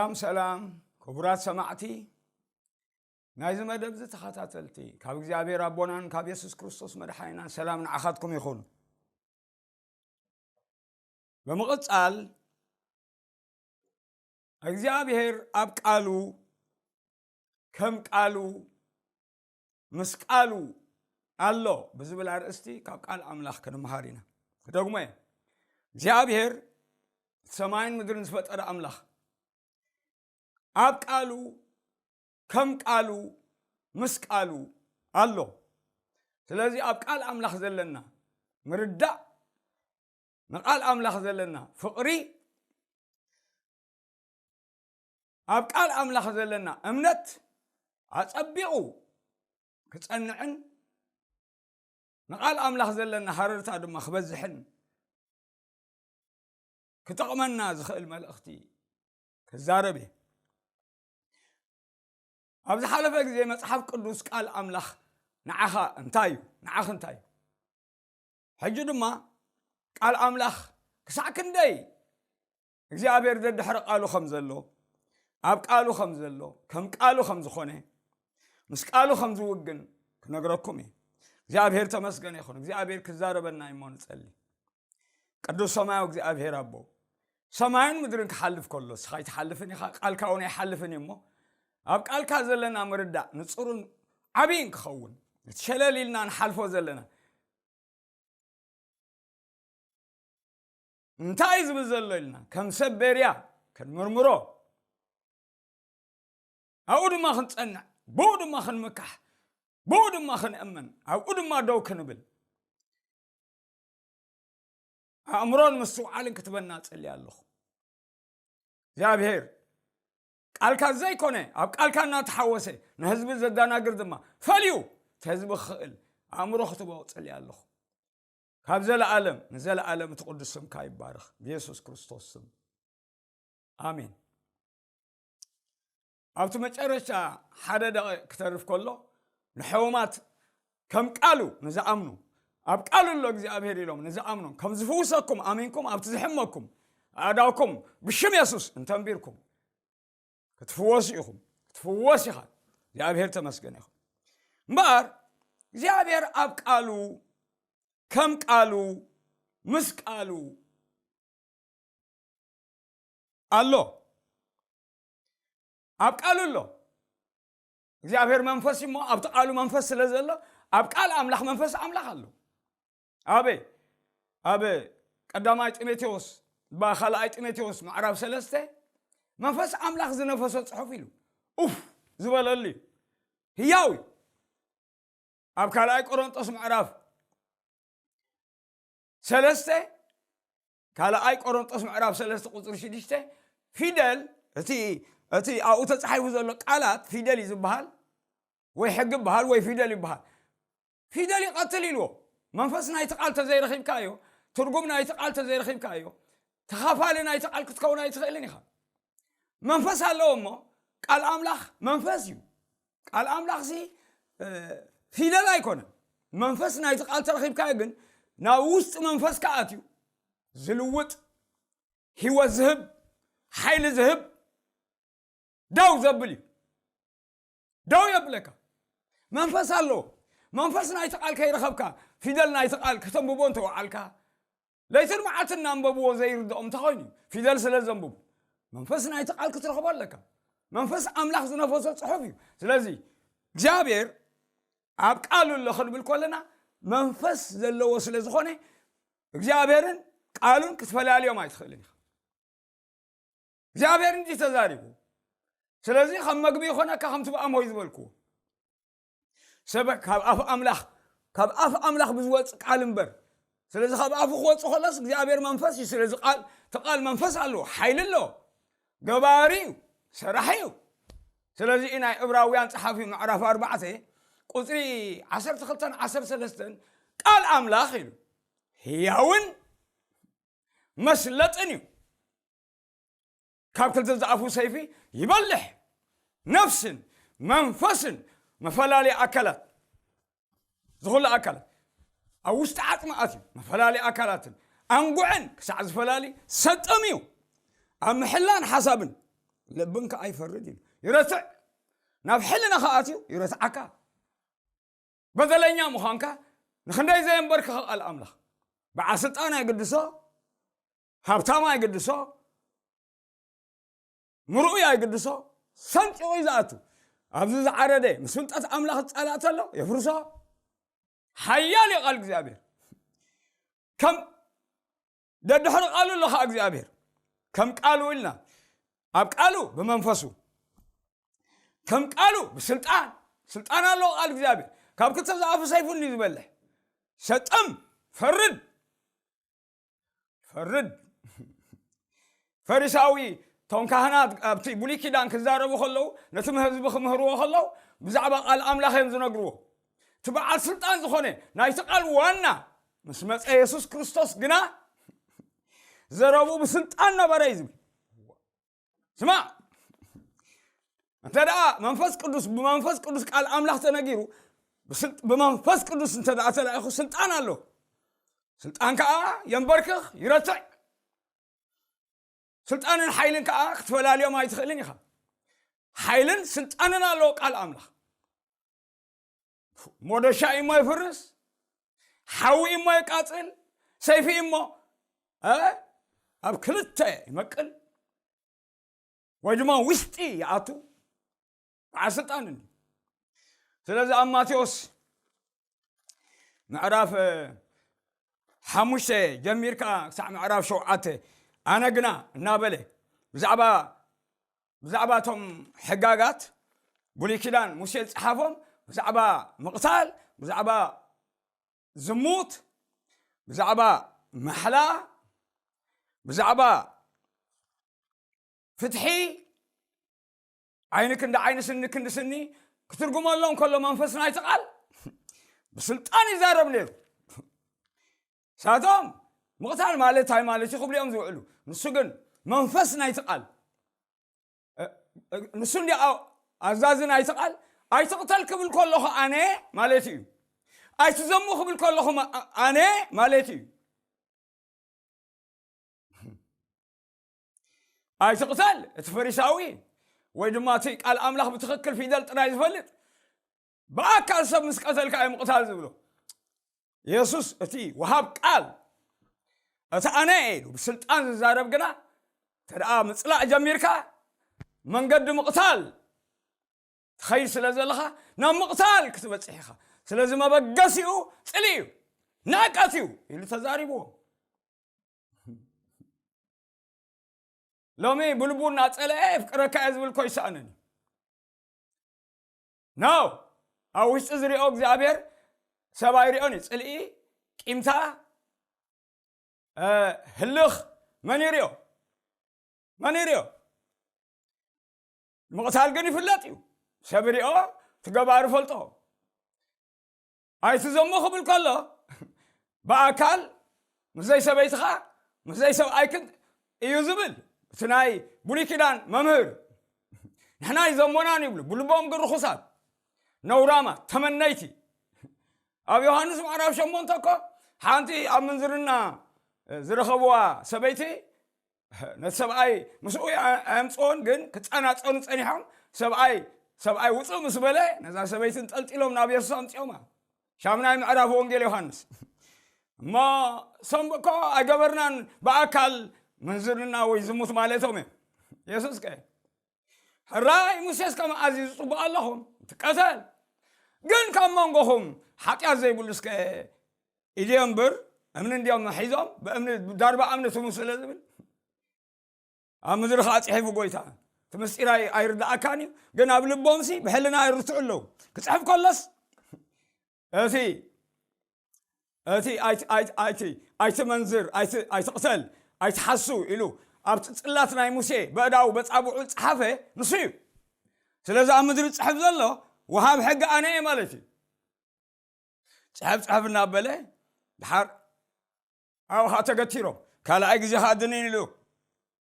ሰላም ሰላም፣ ክቡራት ሰማዕቲ ናይዚ መደብ እዚ ተኸታተልቲ፣ ካብ እግዚኣብሔር ኣቦናን ካብ የሱስ ክርስቶስ መድሓኒናን ሰላም ንዓኻትኩም ይኹን። ብምቕጻል እግዚኣብሔር ኣብ ቃሉ፣ ከም ቃሉ፣ ምስ ቃሉ ኣሎ ብዝብል ኣርእስቲ ካብ ቃል ኣምላኽ ክንምሃር ኢና። ክደግሞ እየ። እግዚኣብሔር ሰማይን ምድርን ዝፈጠረ ኣምላኽ ኣብ ቃሉ፣ ከም ቃሉ፣ ምስ ቃሉ ኣሎ። ስለዚ ኣብ ቃል ኣምላኽ ዘለና ምርዳእ፣ ንቃል ኣምላኽ ዘለና ፍቕሪ፣ ኣብ ቃል ኣምላኽ ዘለና እምነት ኣጸቢቑ ክጸንዕን ንቃል ኣምላኽ ዘለና ሃረርታ ድማ ክበዝሕን ክጠቕመና ዝኽእል መልእኽቲ ክዛረብ እየ። ኣብ ዝሓለፈ ግዜ መጽሓፍ ቅዱስ ቃል ኣምላኽ ንዓኻ እንታይ እዩ? ንዓኺ እንታይ እዩ? ሕጂ ድማ ቃል ኣምላኽ ክሳዕ ክንደይ እግዚኣብሔር ደድሕሪ ቃሉ ከም ዘሎ፣ ኣብ ቃሉ ከም ዘሎ፣ ከም ቃሉ ከም ዝኾነ፣ ምስ ቃሉ ከም ዝውግን ክነግረኩም እየ። እግዚኣብሔር ተመስገን ይኹን። እግዚኣብሔር ክዛረበና እሞ ንጸሊ። ቅዱስ ሰማያዊ እግዚኣብሔር ኣቦ፣ ሰማይን ምድርን ክሓልፍ ከሎ፣ ንስኻ ኣይትሓልፍን ኢኻ፣ ቃልካ እውን ኣይሓልፍን እዩ እሞ፣ ኣብ ቃልካ ዘለና ምርዳእ ንጹርን ዓብይን ክኸውን፣ እቲ ሸለል ኢልና ንሓልፎ ዘለና እንታይ ዝብል ዘሎ ኢልና ከም ሰብ ቤርያ ክንምርምሮ፣ ኣብኡ ድማ ክንጸንዕ፣ ብኡ ድማ ክንምካሕ፣ ብኡ ድማ ክንእመን፣ ኣብኡ ድማ ደው ክንብል ኣእምሮን ምስትውዓልን ክትበና ጸልየ ኣለኹ። እግዚኣብሔር ቃልካ ዘይኮነ ኣብ ቃልካ እናተሓወሰ ንህዝቢ ዘዳናግር ድማ ፈልዩ እቲ ህዝቢ ክኽእል ኣእምሮ ክትቦ ጸልየ ኣለኹ። ካብ ዘለኣለም ንዘለኣለም እቲ ቅዱስ ስምካ ይባረኽ፣ ብየሱስ ክርስቶስ ስም ኣሜን። ኣብቲ መጨረሻ ሓደ ደቂቕ ክተርፍ ከሎ ንሕሙማት ከም ቃሉ ንዝኣምኑ፣ ኣብ ቃሉ ኣሎ እግዚኣብሔር ኢሎም ንዝኣምኑ ከም ዝፍውሰኩም ኣሚንኩም ኣብቲ ዝሕመኩም ኣእዳውኩም ብሽም የሱስ እንተንቢርኩም ክትፍወሱ ኢኹም። ክትፍወስ ኢኻ። እግዚኣብሔር ተመስገን ኢኹም። እምበኣር እግዚኣብሔር ኣብ ቃሉ ከም ቃሉ ምስ ቃሉ ኣሎ። ኣብ ቃሉ ኣሎ። እግዚኣብሔር መንፈስ እሞ ኣብቲ ቃሉ መንፈስ ስለ ዘሎ ኣብ ቃል ኣምላኽ መንፈስ ኣምላኽ ኣሎ። ኣበይ? ኣብ ቀዳማይ ጢሞቴዎስ፣ ባ ካልኣይ ጢሞቴዎስ ምዕራፍ ሰለስተ መንፈስ ኣምላኽ ዝነፈሶ ጽሑፍ ኢሉ ኡፍ ዝበለሉ እዩ። ህያው እዩ። ኣብ ካልኣይ ቆሮንጦስ ምዕራፍ ሰለስተ፣ ካልኣይ ቆሮንጦስ ምዕራፍ ሰለስተ ቁፅሪ ሽዱሽተ፣ ፊደል፣ እቲ እቲ ኣብኡ ተፃሒፉ ዘሎ ቃላት ፊደል እዩ ዝበሃል፣ ወይ ሕጊ ይበሃል ወይ ፊደል ይበሃል። ፊደል ይቐትል ኢልዎ። መንፈስ ናይቲ ቃል ተዘይረኺብካዮ፣ ትርጉም ናይቲ ቃል ተዘይረኺብካዮ፣ ተኻፋሊ ናይቲ ቃል ክትከውን ኣይትኽእልን ኢኻ። መንፈስ ኣለዎ እሞ ቃል ኣምላኽ መንፈስ እዩ። ቃል ኣምላኽሲ ፊደል ኣይኮነን። መንፈስ ናይቲ ቃል ተረኺብካዮ ግን ናብ ውስጢ መንፈስካ ኣትዩ ዝልውጥ፣ ህይወት ዝህብ፣ ሓይሊ ዝህብ፣ ደው ዘብል እዩ። ደው የብለካ። መንፈስ ኣለዎ። መንፈስ ናይቲ ቃል ከይረኸብካ፣ ፊደል ናይቲ ቃል ከተንብቦ እንተወዓልካ፣ ለይትን መዓልትን እናንበብዎ ዘይርድኦም እንተኾይኑ እዩ። ፊደል ስለ ዘንብቡ መንፈስ ናይቲ ቃል ክትረኽቦ ኣለካ። መንፈስ ኣምላኽ ዝነፈሶ ጽሑፍ እዩ። ስለዚ እግዚኣብሔር ኣብ ቃሉ ኣሎ ክንብል ከለና መንፈስ ዘለዎ ስለ ዝኾነ እግዚኣብሔርን ቃሉን ክትፈላልዮም ኣይትኽእልን ኢኻ። እግዚኣብሔር እንጂ ተዛሪቡ። ስለዚ ከም መግቢ ይኾነካ ከምቲ ብኣምሆይ ዝበልክዎ ሰብ ካብ ኣፍ ኣምላኽ ካብ ኣፍ ኣምላኽ ብዝወፅእ ቃል እምበር። ስለዚ ካብ ኣፉ ክወፅእ ከሎስ እግዚኣብሔር መንፈስ እዩ። ስለዚ ቃል እቲ ቃል መንፈስ ኣለዎ፣ ሓይሊ ኣለዎ፣ ገባሪ እዩ፣ ሰራሒ እዩ። ስለዚ እዩ ናይ ዕብራውያን ፀሓፊ ምዕራፍ ኣርባዕተ ቁፅሪ ዓሰርተ ክልተን ዓሰርተ ሰለስተን ቃል ኣምላኽ ኢሉ ህያውን መስለጥን እዩ። ካብ ክልተ ዝኣፉ ሰይፊ ይበልሕ፣ ነፍስን መንፈስን መፈላለየ ኣካላት ዝኹሉ ኣካላት ኣብ ውሽጢ ዓጽሚ ኣትዩ መፈላለየ ኣካላትን ኣንጉዕን ክሳዕ ዝፈላሊ ሰጥም እዩ። ኣብ ምሕላን ሓሳብን ልብን ከኣ ይፈርድ እዩ። ይረትዕ። ናብ ሕልና ከኣትዩ ይረትዓካ። በደለኛ ምዃንካ ንኽንደይ ዘየንበርክኸ ቃል ኣምላኽ። በዓል ስልጣን ኣይግድሶ፣ ሃብታም ኣይግድሶ፣ ምርኡይ ኣይግድሶ፣ ሰንጢቑ እዩ ዝኣቱ። ኣብዚ ዝዓረደ ምስ ፍልጠት ኣምላኽ ዝጻላእ ተሎ የፍርሶ። ሓያል እዩ ቃል እግዚኣብሔር። ከም ደድሕሪ ቃሉ ኣሎ ኸዓ እግዚኣብሔር። ከም ቃሉ ኢልና ኣብ ቃሉ ብመንፈሱ፣ ከም ቃሉ ብስልጣን፣ ስልጣን ኣለዎ ቃል እግዚኣብሔር። ካብ ክልተ ዝኣፉ ሰይፉ እንድዩ ዝበልሕ። ሰጥም፣ ፈርድ፣ ፈርድ። ፈሪሳዊ፣ እቶም ካህናት ኣብቲ ብሉይ ኪዳን ክዛረቡ ከለዉ፣ ነቲ ህዝቢ ክምህርዎ ከለዉ፣ ብዛዕባ ቃል ኣምላኽ እዮም ዝነግርዎ። እቲ በዓል ስልጣን ዝኾነ ናይቲ ቃል ዋና ምስ መጸ የሱስ ክርስቶስ ግና ዘረቡ ብስልጣን ነበረ እዩ ዝብል። ስማዕ፣ እንተ ደኣ መንፈስ ቅዱስ፣ ብመንፈስ ቅዱስ ቃል ኣምላኽ ተነጊሩ፣ ብስል-፣ ብመንፈስ ቅዱስ እንተ ደኣ ተላኢኹ ስልጣን ኣሎ። ስልጣን ከኣ የንበርክኽ፣ ይረትዕ። ስልጣንን ሓይልን ከኣ ክትፈላልዮም ኣይትኽእልን ኢኻ። ሓይልን ስልጣንን ኣለዎ ቃል ኣምላኽ። ሞደሻ እሞ ይፍርስ፣ ሓዊ እሞ ይቃጽል፣ ሰይፊ እሞ፣ እ፣ ኣብ ክልተ ይመቅል፣ ወይ ድማ ውሽጢ ይኣቱ። በዓል ስልጣን እንዲ። ስለዚ ኣብ ማቴዎስ ምዕራፍ፣ እ፣ ሓሙሽተ ጀሚርካ ክሳዕ ምዕራፍ ሸውዓተ፣ ኣነ ግና እናበለ ብዛዕባ፣ ብዛዕባ እቶም ሕጋጋት ብሉይ ኪዳን ሙሴ ዝጸሓፎም፣ ብዛዕባ ምቕታል፣ ብዛዕባ ዝሙት፣ ብዛዕባ ማሕላ፣ ብዛዕባ ፍትሒ፣ ዓይኒ ክንዲ ዓይኒ፣ ስኒ ክንዲ ስኒ፣ ክትርጉመሎም ከሎ መንፈስ ናይቲ ቃል ብስልጣን ይዛረብ ነይሩ። ሳቶም ምቕታል ማለት እንታይ ማለት እዩ ክብሉ እዮም ዝውዕሉ። ንሱ ግን መንፈስ ናይቲ ቃል፣ እ፣ እ፣ ንሱ እንዲ ኣው-፣ ኣዛዚ ናይቲ ቃል፣ ኣይትቕተል ክብል ከለኹ ኣነ ማለት እዩ። ኣይትዘሙ ክብል ከለኹ ማ-፣ ኣነ ማለት እዩ። ኣይትቕተል፣ እቲ ፈሪሳዊ ወይ ድማ እቲ ቃል ኣምላኽ ብትኽክል ፊደል ጥራይ ዝፈልጥ፣ ብኣካል ሰብ ምስ ቀተልካ እዩ ምቕታል ዝብሎ። የሱስ እቲ ወሃብ ቃል፣ እቲ ኣነ እየ ኢሉ ብስልጣን ዝዛረብ ግና፣ እንተ ደኣ ምጽላእ ጀሚርካ፣ መንገዲ ምቕታል ትኸይድ ስለ ዘለኻ፣ ናብ ምቕታል ክትበጽሕ ኢኻ። ስለዚ መበገሲኡ ጽልኢ እዩ፣ ንዕቀት እዩ ኢሉ ተዛሪብዎ። ሎሚ ብልቡ እናጸለአ የፍቅረካ እየ ዝብል እኮ ይሰኣነኒ። ኖ፣ ኣብ ውሽጢ ዝሪኦ እግዚኣብሔር ሰብ ኣይሪኦን እዩ። ጽልኢ፣ ቂምታ፣ እ፣ ህልኽ መን ይሪኦ? መን ይሪኦ? ምቕታል ግን ይፍለጥ እዩ። ሰብ ይሪኦ፣ እቲ ገባሪ ይፈልጦ። ኣይትዘሙ ክብል ከሎ፣ ብኣካል ምስዘይ ሰበይትኻ፣ ምስዘይ ሰብኣይክን እዩ ዝብል። እቲ ናይ ብሉይ ኪዳን መምህር፣ ንሕና ኣይዘሞናን ይብሉ፣ ብልቦም ግን ርኹሳት፣ ነውራማት፣ ተመነይቲ። ኣብ ዮሃንስ ምዕራፍ ሸሞንተ እኮ፣ ሓንቲ ኣብ ምንዝርና ዝረኸብዋ ሰበይቲ፣ ነቲ ሰብኣይ ምስኡ ኣየምጽኦን፣ ግን ክጸናጸኑ ጸኒሖም። ሰብኣይ፣ ሰብኣይ ውጹእ ምስ በለ፣ ነዛ ሰበይቲ እንጠልጢሎም ናብ የሱስ ኣምጽኦማ። ሻምናይ ምዕራፍ ወንጌል ዮሃንስ። እሞ፣ "ሰም እኮ ኣይገበርናን፣ ብኣካል ምንዝርና ወይ ዝሙት ማለቶም እዮም። የሱስ ከ፣ ሕራይ ሙሴስ ከም ኣዚዙ ጽቡቕ ኣለኹም፣ ትቀተል። ግን ካብ መንጎኹም ሓጢኣት ዘይብሉ እስከ ኢድዮ እምበር፣ እምኒ እንድዮም ሒዞም፣ ብእምኒ፣ ብዳርባ እምኒ ትሙ ስለ ዝብል፣ ኣብ ምድሪ ኸዓ ጽሒፉ ጎይታ። እቲ ምስጢር ኣይ-፣ ኣይርድኣካን እዩ፣ ግን ኣብ ልቦምሲ ብሕልና ይርትዑ ኣለዉ። ክጽሕፍ ከሎስ፣ እቲ፣ እቲ ኣይቲ-፣ ኣይቲ-፣ ኣይቲ-፣ ኣይትመንዝር፣ ኣይቲ-፣ ኣይትቕተል፣ ኣይትሓሱ ኢሉ ኣብቲ ጽላት ናይ ሙሴ በእዳዉ በጻብዑ ዝጸሓፈ ንሱ እዩ። ስለዚ ኣብ ምድሪ ዝጽሕፍ ዘሎ ወሃብ ሕጊ ኣነ እየ ማለት እዩ። ጽሕፍ ጽሕፍ እናበለ ድሓር ኣብኡ ኸዓ ተገቲሮም፣ ካልኣይ ግዜ ኸዓ ድንን ኢሉ፣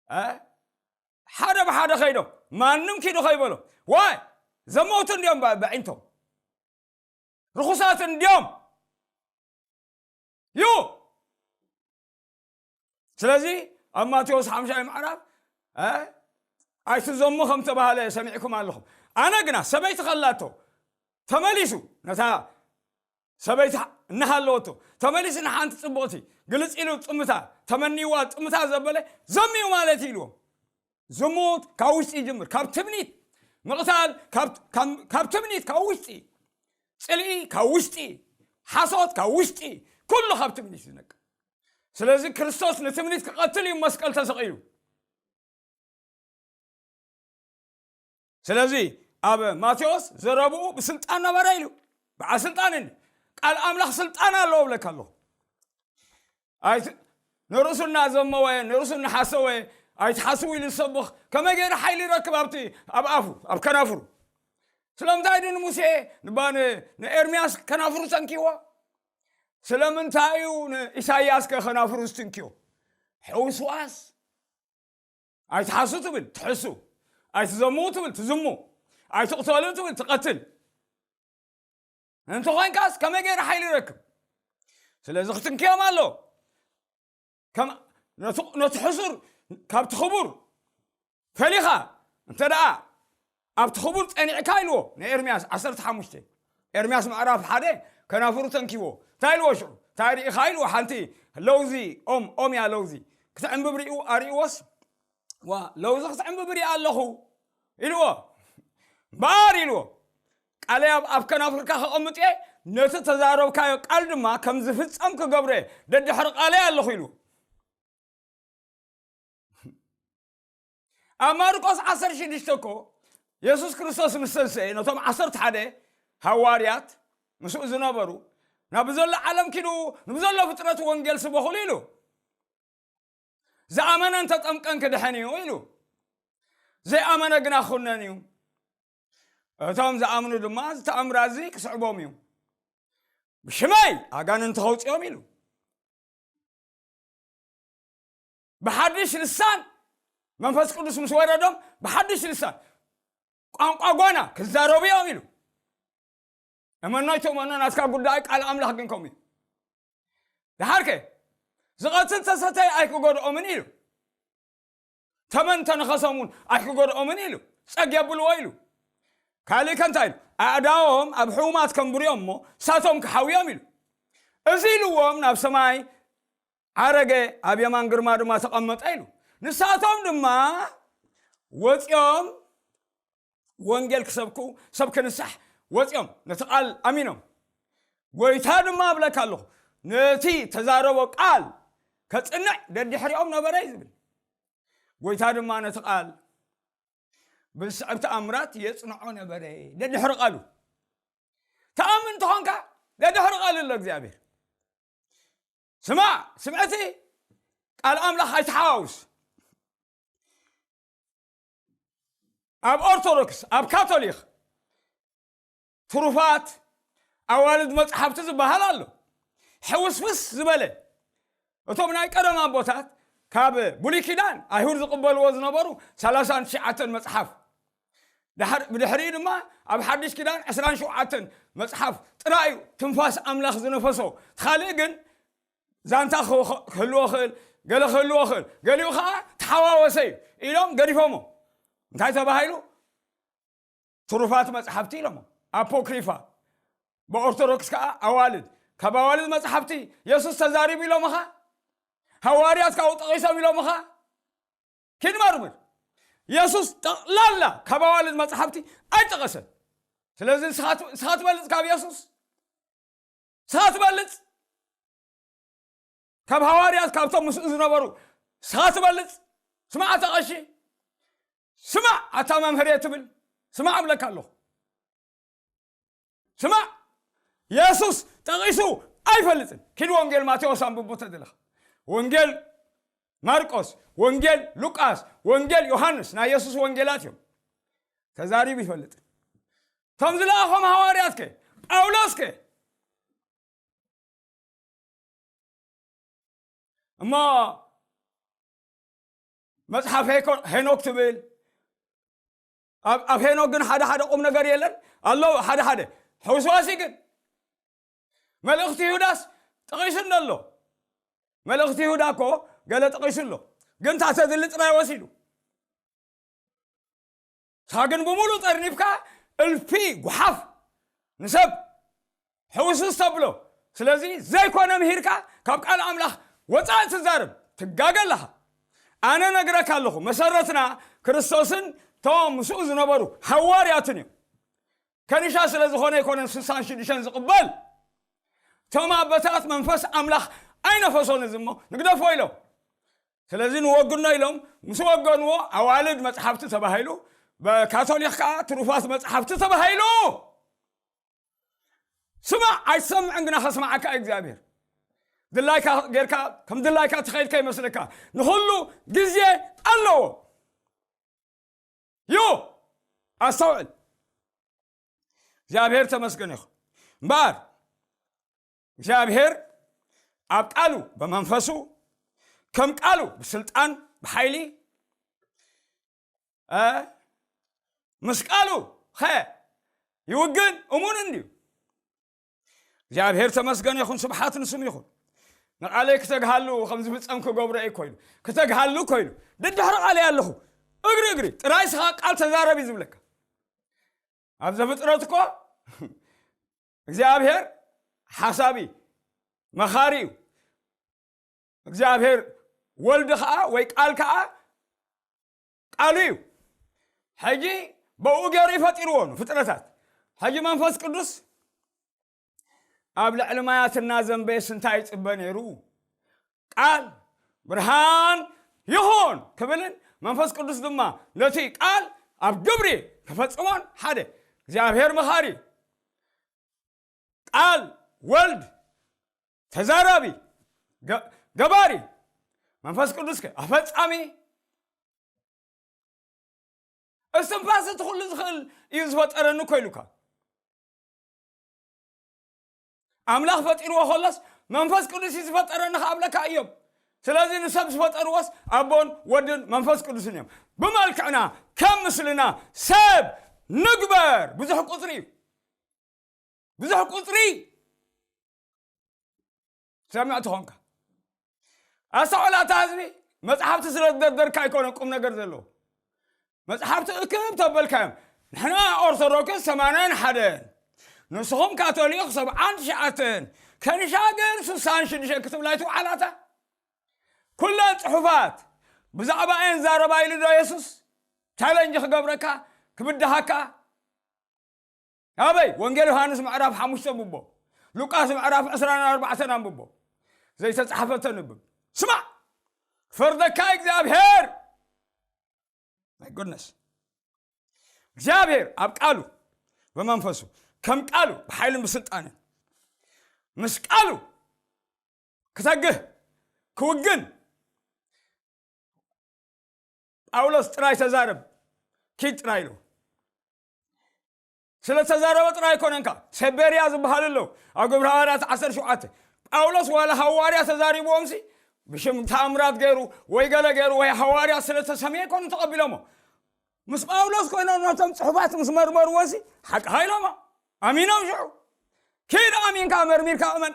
እ? ሓደ ብሓደ ኸይዶም፣ ማንም ኪዱ ኸይበሎ። ዋይ! ዘመውቱ እንድዮም ባ-፣ በዒንቶም። ርኹሳት እንድዮም። ዩ። ስለዚ ኣብ ማቴዎስ ሓምሻይ ምዕራፍ፣ እ? ኣይትዘሙ ከም ተባህለ ሰሚዕኩም ኣለኹም። ኣነ ግና ሰበይቲ ከላቶ ተመሊሱ ነታ ሰበይቲ እናሃለወቶ ተመሊሱ ንሓንቲ ጽቡቕቲ ግልጽ ኢሉ ጽምታ ተመኒዋ ጽምታ ዘበለ ዘምዩ ማለት እዩ ኢልዎም። ዝሙት ካብ ውሽጢ ይጅምር፣ ካብ ትምኒት ምቕታል፣ ካብ ትምኒት ካብ ውሽጢ ጽልኢ፣ ካብ ውሽጢ ሓሶት፣ ካብ ውሽጢ ኩሉ ካብ ትምኒት ዝነቅል። ስለዚ ክርስቶስ ንትምኒት ክቐትል እዩ መስቀል ተሰቒሉ። ስለዚ ኣብ ማቴዎስ ዘረብኡ ብስልጣን ነበረ ኢሉ። በዓል ስልጣን እኒ ቃል ኣምላኽ ስልጣን ኣለዎ ብለካ ኣለኹ። ኣይት ንርእሱ እናዘመወ ንርእሱ እናሓሰወ ኣይትሓስቡ ኢሉ ዝሰብኽ ከመይ ገይሩ ሓይሊ ይረክብ ኣብቲ ኣብ ኣፉ ኣብ ከናፍሩ? ስለምንታይ ድን ሙሴ ንባ ንኤርምያስ ከናፍሩ ተንኪዎ? ስለምንታይ እዩ ንኢሳይያስ ከ ከናፍሩ ዝትንክዮ? ሕውስዋስ ኣይትሓሱ ትብል ትሕሱ፣ ኣይትዘምዉ ትብል ትዝሙ፣ ኣይትቕተሉ ትብል ትቐትል። እንተኾይንካስ ከመይ ገይሩ ሓይሊ ይረክብ? ስለዚ ክትንክዮም ኣሎ። ከም ነቲ ሕሱር ካብቲ ክቡር ፈሊኻ እንተ ደኣ ኣብቲ ክቡር ጸኒዕካ ኢልዎ ንኤርምያስ ዓሰርተ ሓሙሽተ። ኤርምያስ ምዕራፍ ሓደ ከናፍሩ ተንኪዎ እንታይ ኢልዎ ሽዑ እንታይ ርኢኻ ኢልዎ ሓንቲ ለውዚ ኦም ኦም እያ ለውዚ ክትዕንብብ ርኢዎ ኣርእዎስ ዋ ለውዚ ክትዕንብብ ርኢኣ ኣለኹ ኢልዎ። እምበኣር ኢልዎ ቃለይ ኣብ ኣፍ ከናፍርካ ከቐምጥ እየ፣ ነቲ ተዛረብካዮ ቃል ድማ ከም ዝፍጸም ክገብሮ እየ። ደድሕሪ ቃለይ ኣለኹ ኢሉ። ኣብ ማርቆስ ዓሰርተ ሽዱሽተ እኮ የሱስ ክርስቶስ ምስ ተንስኤ ነቶም ዓሰርተ ሓደ ሃዋርያት ምስኡ ዝነበሩ ናብ ዘሎ ዓለም ኪዱ ንብዘሎ ፍጥረት ወንጌል ስበኹሉ ኢሉ። ዝኣመነ እንተጠምቀን ክድሕን እዩ ኢሉ። ዘይኣመነ ግና ክኹነን እዩ። እቶም ዝኣምኑ ድማ ዝተኣምራ እዚ ክስዕቦም እዩ። ብሽመይ ኣጋንንቲ ከውፅኦም ኢሉ። ብሓድሽ ልሳን መንፈስ ቅዱስ ምስ ወረዶም ብሓድሽ ልሳን ቋንቋ ጓና ክዛረቡ እዮም ኢሉ። እመኖ ኣይትእመኖ ናትካ ጉዳይ፣ ቃል ኣምላኽ ግን ከምኡ እዩ። ደሓርከ ዝቐትል ተሰተይ ኣይክጎድኦምን ኢሉ። ተመን ተነኸሶም እውን ኣይክጎድኦምን ኢሉ። ጸግ የብልዎ ኢሉ። ካልእ ከ እንታይ ኢሉ? ኣእዳዎም ኣብ ሕሙማት ከንብርዮም እሞ ሳቶም ክሓውዮም ኢሉ። እዚ ኢልዎም ናብ ሰማይ ዓረገ፣ ኣብ የማን ግርማ ድማ ተቐመጠ ኢሉ። ንሳቶም ድማ ወፂኦም ወንጌል ክሰብኩ ሰብ ክንሳሕ ወፂኦም ነቲ ቃል ኣሚኖም። ጎይታ ድማ እብለካ ኣለኹ ነቲ ተዛረቦ ቃል ከፅንዕ ደድሕሪኦም ነበረ እዩ ዝብል። ጎይታ ድማ ነቲ ቃል ብዝስዕብ ተኣምራት የፅንዖ ነበረ። ደድሕሪ ቃሉ ተኣምን እንተኾንካ ደድሕሪ ቃል ኣሎ እግዚኣብሔር። ስማዕ ስምዕቲ ቃል ኣምላኽ ኣይትሓዋውስ። ኣብ ኦርቶዶክስ ኣብ ካቶሊክ ትሩፋት ኣዋልድ መፅሓፍቲ ዝበሃል ኣሎ። ሕውስውስ ዝበለ እቶም ናይ ቀደም ኣቦታት ካብ ብሉይ ኪዳን ኣይሁድ ዝቕበልዎ ዝነበሩ ሰላሳን ትሽዓተን መፅሓፍ፣ ብድሕሪኡ ድማ ኣብ ሓድሽ ኪዳን ዕስራን ሸውዓተን መፅሓፍ ጥራይ እዩ ትንፋስ ኣምላኽ ዝነፈሶ። ካልእ ግን ዛንታ ክህልዎ ክእል፣ ገለ ክህልዎ ክእል፣ ገሊኡ ከዓ ተሓዋወሰ እዩ ኢሎም ገዲፎሞ። እንታይ ተባሂሉ? ትሩፋት መፅሓፍቲ ኢሎሞ። ኣፖክሪፋ ብኦርቶዶክስ ከዓ ኣዋልድ። ካብ ኣዋልድ መፅሓፍቲ የሱስ ተዛሪቡ ኢሎምኻ? ሃዋርያት ካብኡ ጠቒሶም ኢሎምኻ? ኪድ መርምር። የሱስ ጠቕላላ ካብ ኣዋልድ መፅሓፍቲ ኣይጠቐሰን። ስለዚ ንስኻ ትበልፅ ካብ የሱስ? ንስኻ ትበልፅ ካብ ሃዋርያት ካብቶም ምስኡ ዝነበሩ ንስኻ ትበልፅ? ስማዕ ኣታ ቀሺ፣ ስማዕ ኣታ መምህር እየ ትብል፣ ስማዕ እብለካ ኣለኹ። ስማዕ የሱስ ጠቒሱ ኣይፈልጥን። ኪድ ወንጌል ማቴዎስ ኣንብቦ ተደለኻ። ወንጌል ማርቆስ፣ ወንጌል ሉቃስ፣ ወንጌል ዮሃንስ ናይ የሱስ ወንጌላት እዮም። ተዛሪቡ ይፈልጥን። እቶም ዝለኣኾም ሃዋርያትከ ጳውሎስከ እሞ መፅሓፍ ሄኖክ ትብል ኣብ ሄኖክ ግን ሓደ ሓደ ቁም ነገር የለን ኣሎ። ሓደ ሓደ ሕውስዋሲ ግን መልእኽቲ ይሁዳስ ጠቒሱ እንዶ ኣሎ። መልእኽቲ ይሁዳ እኮ ገለ ጠቒሱ ኣሎ። ግን እታ ተድሊ ጥራይ ወሲዱ እታ ግን ብምሉእ ጠርኒፍካ እልፊ ጓሓፍ ንሰብ ሕውስውስ ተብሎ። ስለዚ ዘይኮነ ምሂርካ ካብ ቃል ኣምላኽ ወፃኢ ትዛረብ ትጋገ ኣለኻ። ኣነ ነግረካ ኣለኹ፣ መሰረትና ክርስቶስን እቶም ምስኡ ዝነበሩ ሃዋርያትን እዮም። ከኒሻ ስለ ዝኾነ ኣይኮነን ስሳን ሽዱሽተን ዝቕበል። እቶም ኣቦታት መንፈስ ኣምላኽ ኣይነፈሶን እዚ እሞ ንግደፎ ኢሎም። ስለዚ ንወግኖ ኢሎም ምስ ወገንዎ ኣዋልድ መጽሓፍቲ ተባሂሉ፣ በካቶሊኽ ከዓ ትሩፋት መጽሓፍቲ ተባሂሉ። ስማዕ ኣይትሰምዕን ግና ከስማዓካ እዩ እግዚኣብሔር። ድላይካ ጌርካ ከም ድላይካ ትኸይድ ከይመስለካ። ንኹሉ ግዜ ኣለዎ። ዩ ኣስተውዕል። እግዚኣብሔር ተመስገን ይኹን። እምበኣር እግዚኣብሔር ኣብ ቃሉ ብመንፈሱ ከም ቃሉ ብስልጣን ብሓይሊ እ ምስ ቃሉ ኸ ይውግን እሙን እንድዩ። እግዚኣብሔር ተመስገን ይኹን፣ ስብሓት ንስም ይኹን። ንቓለይ ክተግሃሉ ከም ዝፍጸም ክገብሮ እየ ኮይኑ፣ ክተግሃሉ ኮይኑ፣ ደድሕሪ ቃለይ ኣለኹ። እግሪ እግሪ ጥራይ ስኻ ቃል ተዛረብ እዩ ዝብለካ። ኣብ ዘፍጥረት እኮ እግዚኣብሔር ሓሳቢ መኻሪ እዩ። እግዚኣብሔር ወልድ ኸዓ ወይ ቃል ከዓ ቃሉ እዩ። ሕጂ ብኡ ገይሩ ይፈጢርዎ ንፍጥረታት። ሕጂ መንፈስ ቅዱስ ኣብ ልዕሊ ማያት እናዘንበየስ እንታይ ይጽበ ነይሩ? ቃል ብርሃን ይኹን ክብልን መንፈስ ቅዱስ ድማ ነቲ ቃል ኣብ ግብሪ ክፈጽሞን ሓደ እግዚኣብሔር መኻሪ ቃል ወልድ ተዛራቢ ገ- ገባሪ መንፈስ ቅዱስ ከ ኣፈጻሚ እስትንፋስ እቲ ኩሉ ዝኽእል እዩ ዝፈጠረኒ እኮ ኢሉካ ኣምላኽ ፈጢርዎ ከሎስ መንፈስ ቅዱስ እዩ ዝፈጠረኒ ክኣብለካ እዮም ስለዚ ንሰብ ዝፈጠርዎስ ኣቦን ወድን መንፈስ ቅዱስን እዮም ብመልክዕና ከም ምስልና ሰብ ንግበር ብዙሕ ቁፅሪ እዩ ብዙሕ ቁፅሪ ሰሚዕ ትኾንካ ኣስተውዕል ኣታ ህዝቢ መፅሓፍቲ ስለ ዝደርደርካ ኣይኮነን ቁም ነገር ዘለዎ መፅሓፍቲ እክብ ተበልካዮም ንሕና ኦርቶዶክስ ሰማንያን ሓደን ንስኹም ካቶሊክ ሰብዓን ትሽዓተን ከኒሻ ግን ስሳን ሽዱሽተ ክትብላ ይትውዓላታ ኩለን ፅሑፋት ብዛዕባ እየን ዛረባ ኢሉ ዶ የሱስ ቻለንጅ ክገብረካ ክብድሃካ ኣበይ ወንጌል ዮሃንስ ምዕራፍ ሓሙሽተ ብቦ ሉቃስ ምዕራፍ ዕስራን ኣርባዕተን ኣንብቦ ዘይተፃሓፈ ተንብብ ስማዕ ፈርደካ እግዚኣብሔር ናይ ጎድነስ እግዚኣብሔር ኣብ ቃሉ ብመንፈሱ ከም ቃሉ ብሓይልን ብስልጣንን ምስ ቃሉ ክተግህ ክውግን ጳውሎስ ጥራይ ተዛረብ ኪድ ጥራይ ኢሉ ስለ ተዛረበ ጥራይ ኣይኮነንካ ሴቤርያ ዝበሃል ኣለዉ ኣብ ግብሪ ሃዋርያት ዓሰርተ ሸውዓተ ጳውሎስ ዋላ ሃዋርያ ተዛሪብዎም ሲ ብሽም ተኣምራት ገይሩ ወይ ገለ ገይሩ ወይ ሃዋርያ ስለ ተሰምየ ኣይኮኑ ተቐቢሎሞ ምስ ጳውሎስ ኮይኖም ነቶም ፅሑፋት ምስ መርመርዎ ሲ ሓቂ ሃይሎማ ኣሚኖም ሽዑ ኪድ ኣሚንካ መርሚርካ እመን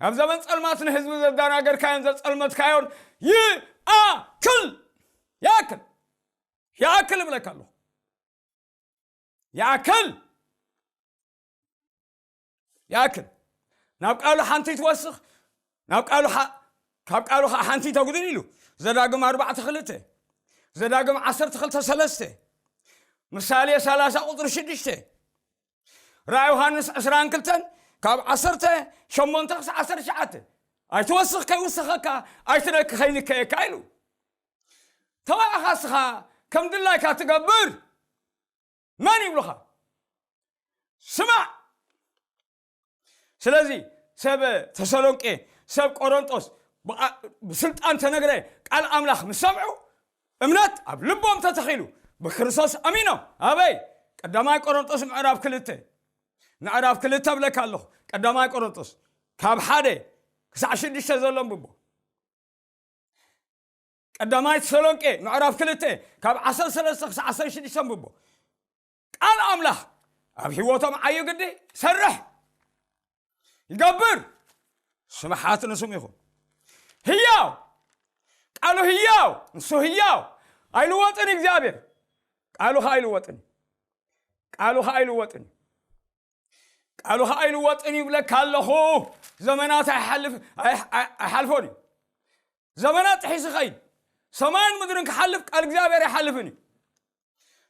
ኣብ ዘመን ጸልማት ንህዝቢ ዘዳናገርካዮን ዘጸልመትካዮን ይኣክል ይኣክል ይኣክል እብለካ ኣለኹ ይኣክል ይኣክል ናብ ቃሉ ሓንቲ ትወስኽ ናብ ቃሉ ካብ ቃሉ ከዓ ሓንቲ ተጉድል ኢሉ ዘዳግም ኣርባዕተ ክልተ ዘዳግም ዓሰርተ ክልተ ሰለስተ ምሳሌ ሰላሳ ቁፅሪ ሽዱሽተ ራእይ ዮሃንስ ዕስራን ክልተን ካብ ዓሰርተ ሸሞንተ ክሳዕ ዓሰርተ ትሽዓተ ኣይትወስኽ ከይውስኸካ ኣይትነክ ከይንከየካ ኢሉ ተባዕኻ ስኻ ከም ድላይካ ትገብር መን ይብሉኻ ስማዕ ስለዚ ሰብ ተሰሎንቄ ሰብ ቆሮንጦስ ብስልጣን ተነግረ ቃል ኣምላኽ ምስ ሰምዑ እምነት ኣብ ልቦም ተተኺሉ ብክርስቶስ ኣሚኖም ኣበይ ቀዳማይ ቆሮንጦስ ምዕራፍ ክልተ ምዕራፍ ክልተ ብለካ ኣለኹ ቀዳማይ ቆሮንጦስ ካብ ሓደ ክሳዕ ሽዱሽተ ዘሎ ንብቦ ቀዳማይ ተሰሎንቄ ምዕራፍ ክልተ ካብ ዓሰርተ ሰለስተ ክሳዕ ዓሰርተ ሽዱሽተ ንብቦ ቃል ኣምላኽ ኣብ ህይወቶም ዓዩ ግዲ ሰርሕ ይገብር ስብሓት ንስም ይኹን ህያው ቃሉ ህያው ንሱ ህያው ኣይልወጥን እግዚኣብሔር ቃሉ ኸዓ ኣይልወጥን እዩ። ቃሉ ኸዓ ኣይልወጥን እዩ። ቃሉ ኸዓ ኣይልወጥን እዩ ይብለካ ኣለኹ። ዘመናት ኣይሓልፍ-፣ ኣይ-፣ ኣይ-፣ ኣይሓልፎን እዩ። ዘመናት ጥሒሱ ኸይድ። ሰማይን ምድርን ክሓልፍ ቃል እግዚኣብሔር ኣይሓልፍን እዩ።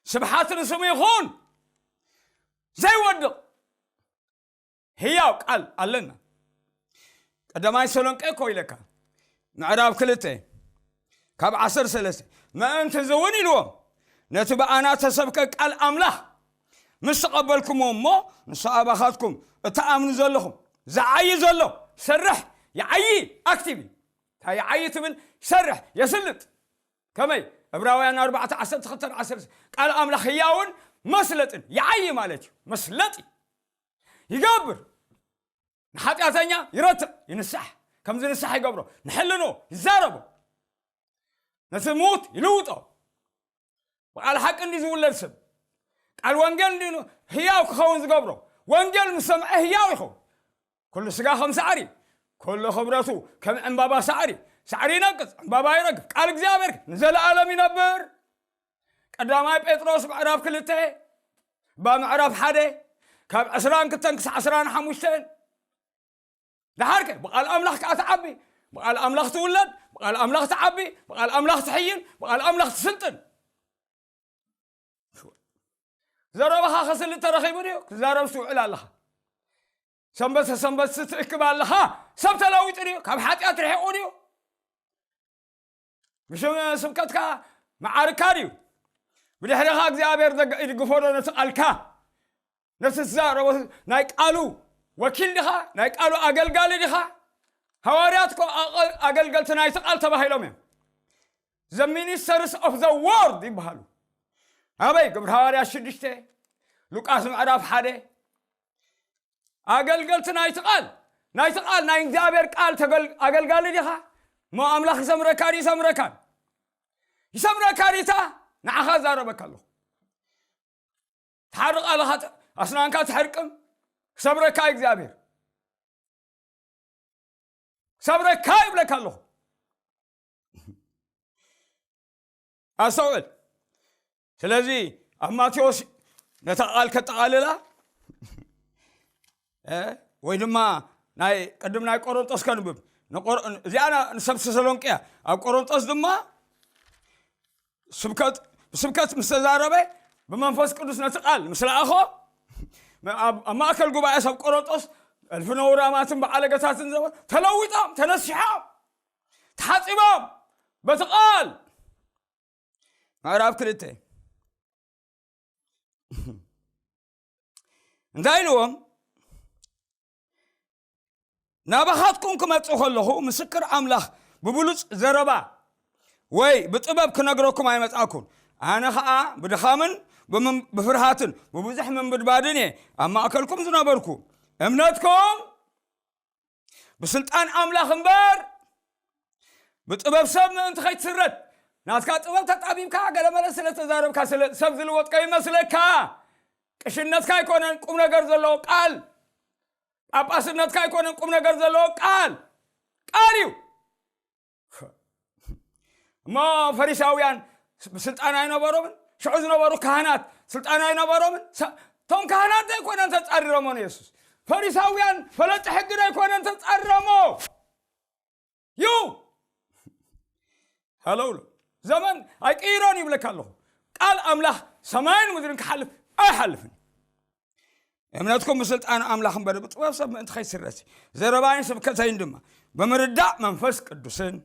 ስብሓት ንስሙ ይኹን። ዘይወድቕ ህያው ቃል ኣለና። ቀዳማይ ተሰሎንቄ እኮ ኢለካ፣ ምዕራብ ክልተ ካብ ዓሰርተ ሰለስተ፣ ምእንቲ እዚ እውን ኢልዎም፣ ነቲ ብኣና ተሰብከ ቃል ኣምላኽ ምስ ተቐበልኩምዎ እሞ፣ ንሱ ኣባኻትኩም እትኣምኑ ዘለኹም፣ ዝዓዪ ዘሎ፣ ሰርሕ፣ ይዓዪ፣ ኣክቲቭ እዩ። እንታይ ይዓዪ ትብል? ይሰርሕ፣ የስልጥ። ከመይ? ዕብራውያን ኣርባዕተ ዓሰርተ ክልተ ዓሰርተ፣ ቃል ኣምላኽ ህያውን መስለጥን፣ ይዓዪ ማለት እዩ። መስለጢ ይገብር። ንሓጢኣተኛ ይረትዕ፣ ይንሳሕ፣ ከም ዝንሳሕ ይገብሮ። ንሕልኖ ይዛረቦ። ነቲ ምዉት ይልውጦ። ብቓል ሓቂ እንዲ ዝውለድ ሰብ፣ ቃል ወንጌል እንዲ ህያው ክኸውን ዝገብሮ። ወንጌል ምስ ሰምዐ ህያው ይኸውን። ኩሉ ስጋ ከም ሳዕሪ፣ ኩሉ ክብረቱ ከም ዕምባባ ሳዕሪ። ሳዕሪ ይነቅጽ፣ ዕምባባ ይረግፍ፣ ቃል እግዚኣብሔር ግን ንዘለኣለም ይነብር። ቀዳማይ ጴጥሮስ ምዕራፍ ክልተ፣ እባ ምዕራፍ ሓደ፣ ካብ ዕስራን ክልተን ክሳዕ ዕስራን ሓሙሽተን። ደሓርከ ብቓል ኣምላኽ ከኣ ትዓቢ፣ ብቓል ኣምላኽ ትውለድ፣ ብቓል ኣምላኽ ትዓቢ፣ ብቓል ኣምላኽ ትሕይል፣ ብቓል ኣምላኽ ትስልጥን። ዘረባኻ ከስልጥ ተረኺቡ ድዩ? ክዛረብ ትውዕል ኣለኻ። ሰንበት ሰንበት ትእክብ ኣለኻ። ሰብ ተለዊጡ ድዩ? ካብ ሓጢኣት ርሒቑ ድዩ? ብሽም ስብከትካ መዓርካ ድዩ? ብድሕሪኻ እግዚኣብሔር ደገ ይድግፎ ዶ ነቲ ቃልካ? ነቲ ትዛረቦ ናይ ቃሉ ወኪል ዲኻ? ናይ ቃሉ ኣገልጋሊ ዲኻ? ሃዋርያት እኮ ኣቐ-፣ ኣገልገልቲ ናይቲ ቃል ተባሂሎም እዮም። The ministers of the word ይበሃሉ። ኣበይ? ግብሪ ሃዋርያት ሽዱሽተ፣ ሉቃስ ምዕራፍ ሓደ። ኣገልገልቲ ናይቲ ቃል፣ ናይቲ ቃል፣ ናይ እግዚኣብሔር ቃል ተገል-፣ ኣገልጋሊ ዲኻ? እሞ ኣምላኽ ይሰምረካ ድዩ? ይሰምረካን። ይሰምረካ ዲታ? ንዓኻ እዛረበካ ኣለኹ። ትሓርቕ ኣለኻ፣ ኣስናንካ ትሕርቅም፣ ክሰብረካ እዩ እግዚኣብሔር። ክሰብረካ ይብለካ ኣለኹ። ኣስተውዕል። ስለዚ ኣብ ማቴዎስ ነታ ቃል ከጠቓልላ፣ እ፣ ወይ ድማ ናይ ቅድም ናይ ቆሮንጦስ ከንብብ። ንቆሮ-፣ እዚኣ ና-፣ ንሰብ ተሰሎንቄ እያ። ኣብ ቆሮንጦስ ድማ ስብከት፣ ብስብከት ምስ ተዛረበ፣ ብመንፈስ ቅዱስ ነቲ ቃል ምስ ለኣኾ፣ ኣብ፣ ኣብ ማእከል ጉባኤ ሰብ ቆሮንጦስ፣ እልፊ ነውራማትን በዓለገታትን ዘበ-፣ ተለዊጦም፣ ተነሲሖም፣ ተሓጺቦም፣ በቲ ቃል። ምዕራፍ ክልተ። እንታይ ኢልዎም? ናባኻትኩም ክመጽእ ከለኹ፣ ምስክር ኣምላኽ ብብሉጽ ዘረባ ወይ ብጥበብ ክነግረኩም ኣይመጻእኩን። ኣነ ኸኣ ብድኻምን ብምን-፣ ብፍርሃትን ብብዙሕ ምንብድባድን እየ ኣብ ማእከልኩም ዝነበርኩ። እምነትኩም ብስልጣን ኣምላኽ እምበር፣ ብጥበብ ሰብ ምእንቲ ኸይትስረት። ናትካ ጥበብ ተጣቢብካ፣ ገለመለ ስለ ተዛረብካ፣ ስለ ሰብ ዝልወጥ ከይመስለካ። ቅሽነትካ ኣይኮነን ቁም ነገር ዘለዎ ቃል። ጳጳስነትካ ኣይኮነን ቁም ነገር ዘለዎ ቃል። ቃል እዩ። እሞ ፈሪሳውያን ስልጣን ኣይነበሮምን? ሽዑ ዝነበሩ ካህናት ስልጣን ኣይነበሮምን? ሰ-፣ እቶም ካህናት ዘይኮነን ተጻሪሮሞ ንየሱስ። ፈሪሳውያን ፈለጥቲ ሕጊ ዘይኮነን ተጻሪሮሞ። ዩ። ሃለውሎ። ዘመን ኣይቅይሮን ይብለካ ኣለኹ። ቃል ኣምላኽ ሰማይን ምድርን ክሓልፍ ኣይሓልፍን። እምነትኩም ብስልጣን ኣምላኽ እምበር ብጥበብ ሰብ ምእንቲ ከይስረሲ፣ ዘረባይን ስብከተይን ድማ ብምርዳእ መንፈስ ቅዱስን፣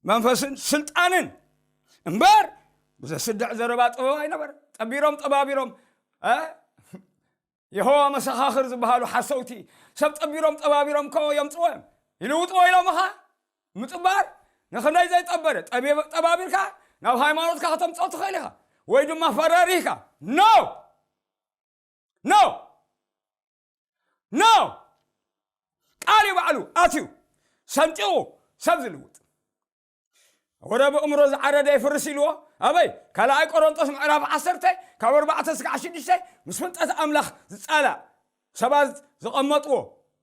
መንፈስን ስልጣንን እምበር ብዘስድዕ ዘረባ ጥበብ ኣይነበረ። ጠቢሮም ጠባቢሮም፣ እ፣ የሆዋ መሰኻኽር ዝበሃሉ ሓሰውቲ ሰብ ጠቢሮም ጠባቢሮም እኮ የምጽዎ እዮም። ይልውጥዎ ኢሎምኻ ምጥባር ንኽንደይ ዘይጠበረ ጠቢ-፣ ጠባቢርካ ናብ ሃይማኖትካ ከተምጽኦ ትኽእል ኢኻ። ወይ ድማ ፈራሪህካ። ኖ! ኖ! ኖ! ቃል እዩ ባዕሉ ኣትዩ ሰንጢቑ ሰብ ዝልውጥ። ወደ ብእምሮ ዝዓረደ ይፍርስ ኢልዎ። ኣበይ? ካልኣይ ቆሮንጦስ ምዕራፍ ዓሰርተ ካብ ኣርባዕተ እስካዕ ሽዱሽተ ምስ ፍልጠት ኣምላኽ ዝጻላእ ሰባት ዝቐመጥዎ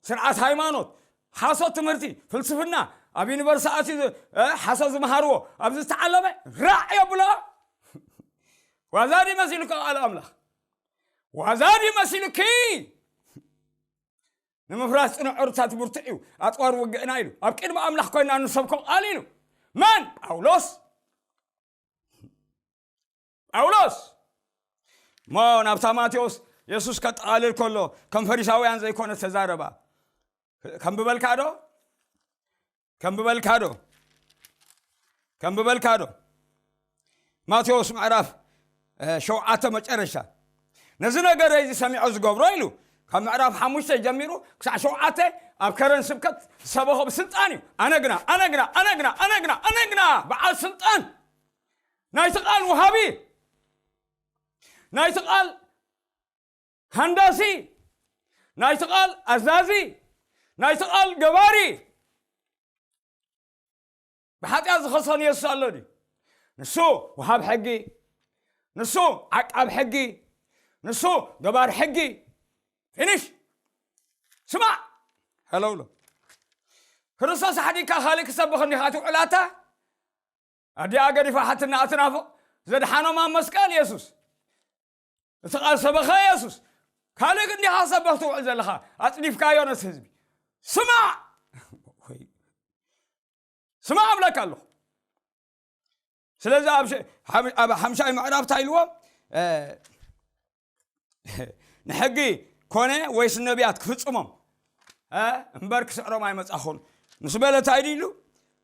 ስርዓት ሃይማኖት፣ ሓሶት ትምህርቲ፣ ፍልስፍና፣ ኣብ ዩኒቨርሲቲ ኣትዩ ዝ-፣ እ፣ ሓሶት ዝመሃርዎ ኣብዚ ዝተዓለመ ራዕ የብሎ። ዋዛ ድዩ መሲሉካ ቃል ኣምላኽ? ዋዛ ድዩ መሲሉኪ? ንምፍራስ ጽኑዕ ዕሩታት ብርቱዕ እዩ፣ ኣጽዋር ውግእና ኢሉ ኣብ ቅድሚ ኣምላኽ ኮይና ንሰብኮ ቃል ኢሉ። መን? ጳውሎስ። ጳውሎስ እሞ ናብታ ማቴዎስ የሱስ ከጠቓልል ከሎ ከም ፈሪሳውያን ዘይኮነ ተዛረባ። ከም ብበልካ ዶ? ከም ብበልካ ዶ? ከም ብበልካ ዶ? ማቴዎስ ምዕራፍ ሸውዓተ መጨረሻ፣ ነዚ ነገር እዚ ሰሚዖ ዝገብሮ ኢሉ ካብ ምዕራፍ ሓሙሽተ ጀሚሩ ክሳዕ ሸውዓተ ኣብ ከረን ስብከት ዝሰበኾ ብስልጣን እዩ። ኣነ ግና ኣነ ግና ኣነ ግና ኣነ ግና ኣነ ግና በዓል ስልጣን፣ ናይቲ ቃል ውሃቢ፣ ናይቲ ቃል ሃንዳሲ፣ ናይቲ ቃል ኣዛዚ፣ ናይቲ ቃል ገባሪ። ብሓጢኣት ዝኸሰን የሱስ ኣሎ ድዩ? ንሱ ወሃብ ሕጊ፣ ንሱ ዓቃብ ሕጊ፣ ንሱ ገባር ሕጊ። ፊኒሽ። ስማዕ፣ ሄሎ ብሎ። ክርስቶስ ኣሕዲግካ ካልእ ክሰብኽ እንዲኻ ትውዕላታ? ኣዲኣ ገዲፋ ሓትና ኣትናፍቕ። ዘድሓኖም ኣብ መስቀል የሱስ፣ እቲ ቃል ሰበኸ የሱስ። ካልእ እንዲኻ ሰበኽ ትውዕል ዘለኻ፣ ኣጽዲፍካዮ ነቲ ህዝቢ። ስማዕ፣ ስማዕ እብለካ ኣለኹ። ስለዚ ኣብ ሸ- ሓም- ኣብ ሓምሻይ ምዕራፍ እንታይ ኢልዎ? ንሕጊ ኮነ ወይስ ነቢያት ክፍጽሞም እምበር ክስዕሮም ኣይመጻኹን ምስ በለ እንታይ ኢሉ?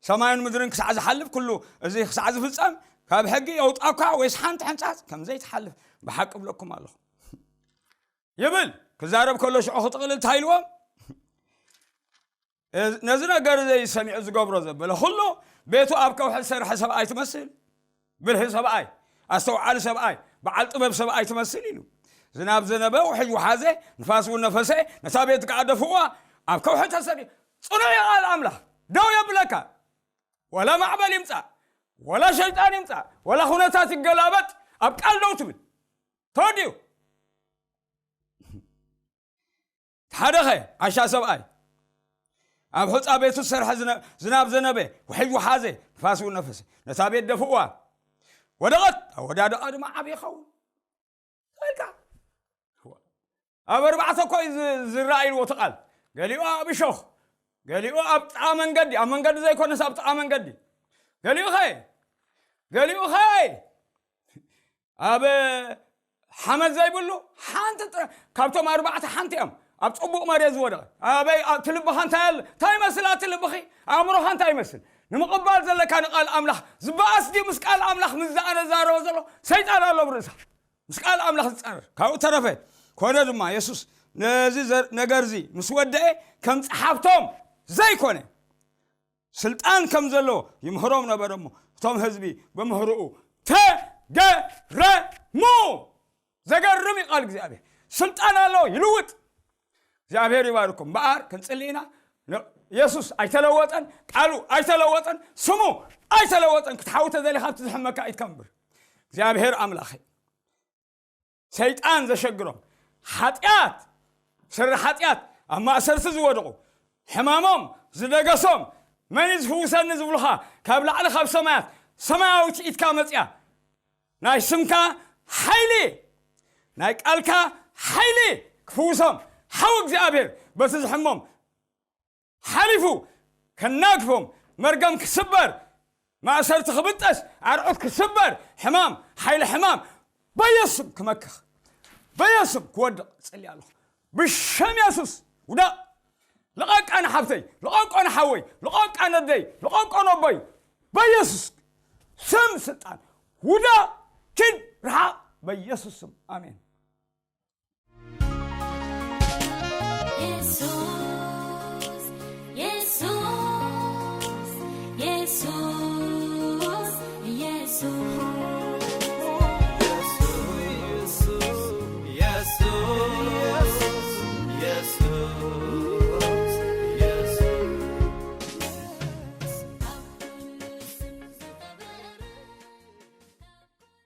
ሰማይን ምድርን ክሳዕ ዝሓልፍ፣ ኩሉ እዚ ክሳዕ ዝፍጸም፣ ካብ ሕጊ የውጣኳ ወይስ ሓንቲ ሕንጻጽ ከም ዘይትሓልፍ ብሓቂ እብለኩም ኣለኹ ይብል። ክዛረብ ከሎ ሽዑ ክጥቕልል እንታይ ኢልዎም? ነዚ ነገር እዚ ሰሚዑ ዝገብሮ ዘበለ ኩሉ፣ ቤቱ ኣብ ከውሒ ዝሰርሐ ሰብኣይ ትመስል። ብልሂ ሰብኣይ፣ ኣስተውዓሊ ሰብኣይ፣ በዓል ጥበብ ሰብኣይ ትመስል ኢሉ። ዝናብ ዘነበ፣ ውሕጅ ውሓዘ፣ ንፋስ እውን ነፈሰ፣ ነታ ቤት ከዓ ደፍዋ፣ ኣብ ከውሒ ተሰሪ። ጽኑዕ እዩ ቃል ኣምላኽ፣ ደው የብለካ። ወላ ማዕበል ይምጻእ፣ ወላ ሸይጣን ይምጻእ፣ ወላ ኩነታት ይገላበጥ፣ ኣብ ቃል ደው ትብል። ተወዲኡ። ሓደ ኸ ዓሻ ሰብኣይ ኣብ ሑፃ ቤቱ ዝሰርሐ ዝነ- ዝናብ ዘነበ፣ ውሕጅ ውሓዘ፣ ንፋስ እውን ነፈሰ፣ ነታ ቤት ደፍእዋ፣ ወደቐት። ኣወዳድቓ ድማ ዓብዪ ይኸውን። ተልካ ኣብ ኣርባዕተ እኮ እዩ ዝ- ዝረኣይልዎ እቲ ቃል። ገሊኡ ኣብ እሾኽ፣ ገሊኡ ኣብ ጥቓ መንገዲ፣ ኣብ መንገዲ ዘይኮነስ ኣብ ጥቓ መንገዲ። ገሊኡ ኸ ገሊኡ ኸ ኣብ ሓመድ ዘይብሉ ሓንቲ ጥረ- ካብቶም ኣርባዕተ ሓንቲ እዮም ኣብ ጽቡቕ መሬት ዝወደቐ። ኣበይ? ኣብ- እቲ ልብኻ እንታይ ኣለ? እንታይ ይመስል? ኣቲ ልብኺ ኣእምሮኻ እንታይ ይመስል? ንምቕባል ዘለካ ንቃል ኣምላኽ ዝበኣስ ድዩ? ምስ ቃል ኣምላኽ ምስ ዝኣነ ዛረበ ዘሎ ሰይጣን ኣሎ ብርእሳ፣ ምስ ቃል ኣምላኽ ዝጻረር። ካብኡ ተረፈ ኮነ ድማ የሱስ ነዚ ዘር- ነገር እዚ ምስ ወደአ ከም ጸሓፍቶም ዘይኮነ ስልጣን ከም ዘለዎ ይምህሮም ነበረ። እሞ እቶም ህዝቢ ብምህርኡ ተገረሙ። ዘገርም እዩ ቃል እግዚኣብሔር። ስልጣን ኣለዎ፣ ይልውጥ። እግዚኣብሔር ይባርኩም። እምበኣር ክንጽሊ ኢና። ን- የሱስ ኣይተለወጠን፣ ቃሉ ኣይተለወጠን፣ ስሙ ኣይተለወጠን። ክትሓዊ ተደሊኻ ኣብቲ ዝሕመካ ኢድካ እምበር እግዚኣብሔር ኣምላኸ ሰይጣን ዘሸግሮም፣ ሓጢኣት፣ ስረ ሓጢኣት ኣብ ማእሰርቲ ዝወደቑ፣ ሕማሞም ዝደገሶም፣ መን እዩ ዝፍውሰኒ ዝብሉኻ፣ ካብ ላዕሊ ካብ ሰማያት ሰማያዊት ኢድካ መፅያ፣ ናይ ስምካ ሓይሊ፣ ናይ ቃልካ ሓይሊ ክፍውሶም ሓው እግዚኣብሔር በቲ ዝሕሞም ሓሊፉ ከናግፎም፣ መርገም ክስበር፣ ማእሰርቲ ክብጠስ፣ ኣርዑት ክስበር፣ ሕማም፣ ሓይሊ ሕማም በየሱም ክመክኽ፣ በየሱም ክወድቕ እጽሊ ኣለኹ። ብሸም የሱስ ውደቕ። ልቐቃ ንሓብተይ፣ ልቐቆ ንሓወይ፣ ልቐቃ ነደይ፣ ልቐቆ ነቦይ። በየሱስ ስም ስልጣን ውደቕ፣ ኪድ ርሓቕ። በየሱስ ስም ኣሜን።